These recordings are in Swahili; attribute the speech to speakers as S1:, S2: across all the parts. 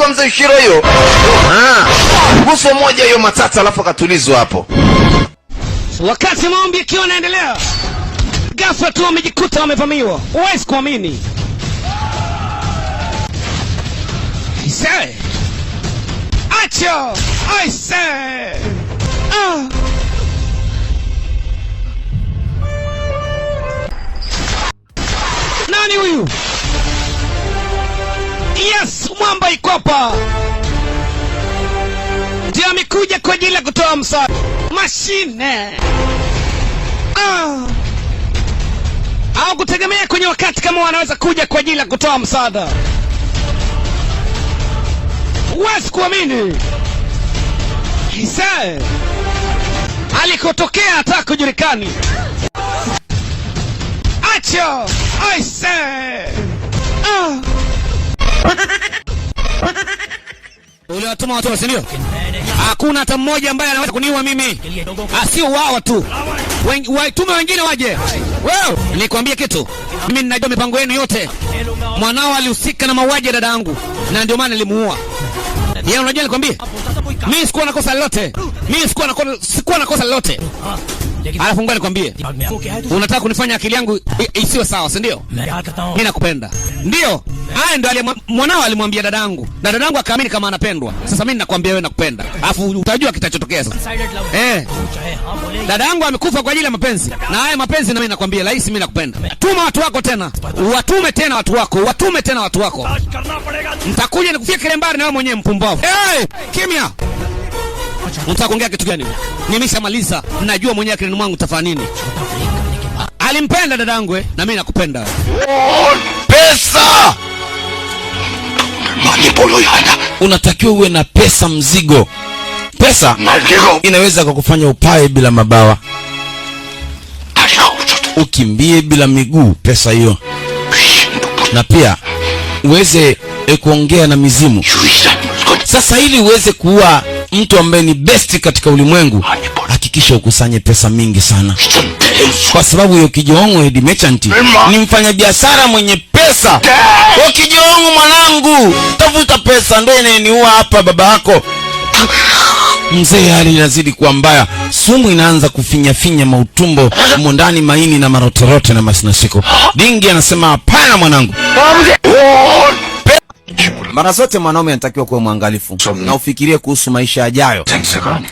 S1: Kwa mzee Shiro hiyo. Ah, guso moja hiyo matata, alafu akatulizwa hapo.
S2: Wakati maombi yakiwa yanaendelea, ghafla tu wamejikuta wamevamiwa. Huwezi kuamini. Aise. Acha! Aise! Ah! Nani huyu? Yes, Mwamba Ikopa ndiye amekuja kwa ajili ya kutoa msaada. Mashine ah. Au kutegemea kwenye wakati kama wanaweza kuja kwa ajili ya kutoa msaada. Huwezi kuamini. Aise, alikotokea hata kujulikani. Acha! Aise! Ah. Uliwatuma watu, si ndio? Hakuna hata mmoja ambaye anaweza kuniua mimi. Ah, sio wao tu. Waitume wengine waje. Wewe, nikwambie kitu. Mimi ninajua mipango yenu yote. Mwanao alihusika na mauaji ya dada yangu na ndio maana nilimuua. Yeye, unajua nikwambie? Mimi sikuwa na kosa lolote. Mimi sikuwa na kosa lolote. Alafu ngoja nikwambie. Unataka kunifanya akili yangu isiwe sawa, si ndio? Mimi nakupenda. Ndio. Haya ndio mwanao alimwambia dadangu. Na dadangu akaamini kama anapendwa. Sasa mimi nakwambia wewe nakupenda. Alafu utajua kitachotokea sasa. Eh. Dadangu amekufa kwa ajili ya mapenzi. Na haya mapenzi na mimi nakwambia rais, mimi nakupenda. Tuma watu wako tena. Watume tena watu wako. Watume tena watu wako. Nitakuja nikufie kilembari na wewe mwenyewe mpumbavu. Hey, kimya. Unataka kuongea kitu gani? Nimeshamaliza. Najua mwenyewe akilini mwangu utafanya nini. Alimpenda dadangu eh, na mimi nakupenda.
S1: Pesa!
S3: Unatakiwa uwe na pesa mzigo. Pesa inaweza kukufanya upae bila mabawa, ukimbie bila miguu, pesa hiyo, na pia uweze kuongea na mizimu. Sasa ili uweze kuwa mtu ambaye ni best katika ulimwengu, hakikisha ukusanye pesa mingi sana, kwa sababu huyo Kijoongo Head Merchant ni mfanyabiashara mwenye pesa. O Kijoongo mwanangu, tafuta pesa, ndio inayeniua hapa baba yako. Mzee, hali inazidi kuwa mbaya, sumu inaanza kufinyafinya mautumbo humo ndani, maini na maroterote na masinasiko. Dingi anasema hapana mwanangu.
S4: Mara zote mwanaume anatakiwa kuwa mwangalifu na ufikirie kuhusu maisha yajayo.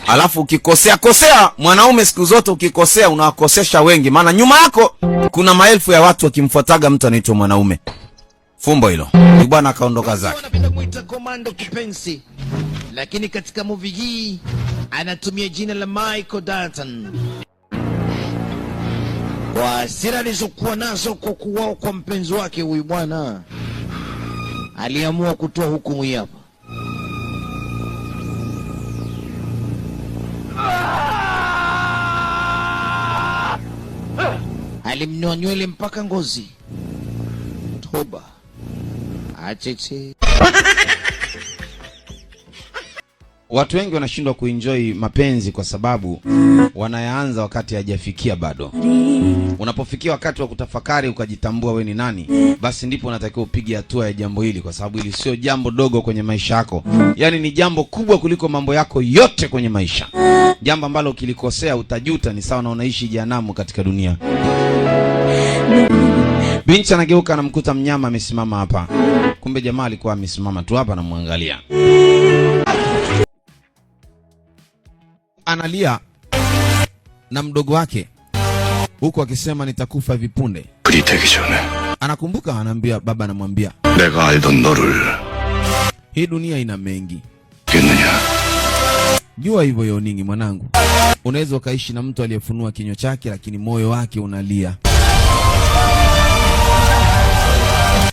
S4: Alafu ukikosea kosea, mwanaume siku zote ukikosea unawakosesha wengi, maana nyuma yako kuna maelfu ya watu wakimfuataga mtu anaitwa mwanaume. Fumbo hilo. Ni bwana akaondoka zake.
S5: Wanapenda kumwita Komando Kipenzi, lakini katika movie hii anatumia jina la Michael Dalton. Kwa hasira alizokuwa nazo kwa kuuawa kwa mpenzi wake huyu bwana aliamua kutoa hukumu hii hapa. Alimnyoa nywele mpaka ngozi. Toba. Acheche.
S3: Watu wengi wanashindwa kuenjoy mapenzi kwa sababu wanayaanza wakati hajafikia bado. Unapofikia wakati wa kutafakari ukajitambua we ni nani, basi ndipo unatakiwa upige hatua ya jambo hili, kwa sababu hili sio jambo dogo kwenye maisha yako, yaani ni jambo kubwa kuliko mambo yako yote kwenye maisha, jambo ambalo ukilikosea utajuta, ni sawa na unaishi jehanamu katika dunia. Binti anageuka anamkuta mnyama amesimama hapa, kumbe jamaa alikuwa amesimama tu hapa anamwangalia.
S4: Analia na mdogo wake huku akisema nitakufa hivi punde.
S6: 그리 되기 전에
S4: Anakumbuka, anaambia baba, anamwambia
S6: 내가 알던 너를
S4: hii dunia ina mengi,
S6: 겠느냐?
S4: jua hivyo Yoningi mwanangu, unaweza ukaishi na mtu aliyefunua kinywa chake, lakini moyo wake unalia.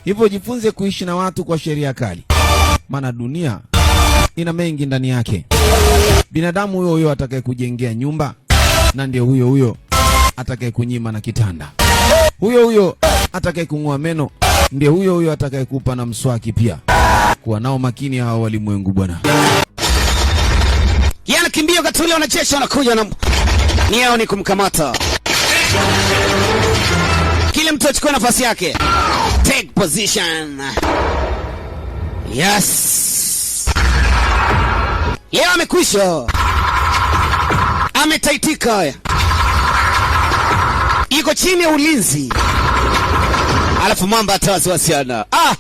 S4: Hivyo jifunze kuishi na watu kwa sheria kali, maana dunia ina mengi ndani yake. Binadamu huyo huyo atakayekujengea nyumba na ndio huyo huyo atakayekunyima na kitanda, huyo huyo atakayekung'oa meno ndio huyo huyo atakayekupa na mswaki pia. Kuwa nao makini hao walimwengu bwana.
S2: Yeye anakimbia wakati ule wanajeshi wanakuja na nia yao ni kumkamata. Kila mtu achukue nafasi yake. Take position. Yes. Leo amekwisha, ametaitika, iko chini ya ulinzi, alafu mwamba hata wasiwasi ana. Ah,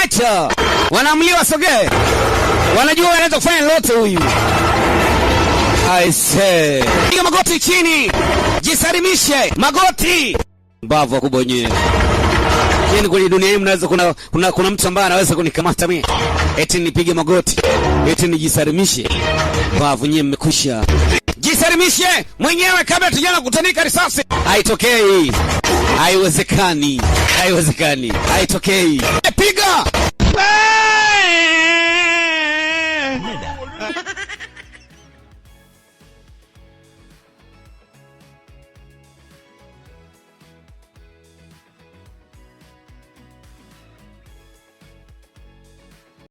S2: acha wanaamliwa wasogee, wanajua wanaweza kufanya lolote huyu. I say, piga magoti chini, jisalimishe magoti, mbavu wakubwa wenyewe. Yaani kwenye dunia hii mnaweza kuna mtu ambaye anaweza kunikamata mimi eti nipige magoti eti nijisalimishe? Mbavu nyie, mmekwisha. Jisalimishe mwenyewe kabla tujana kutanika risasi. Haitokei, haiwezekani, haiwezekani, haitokei. Piga!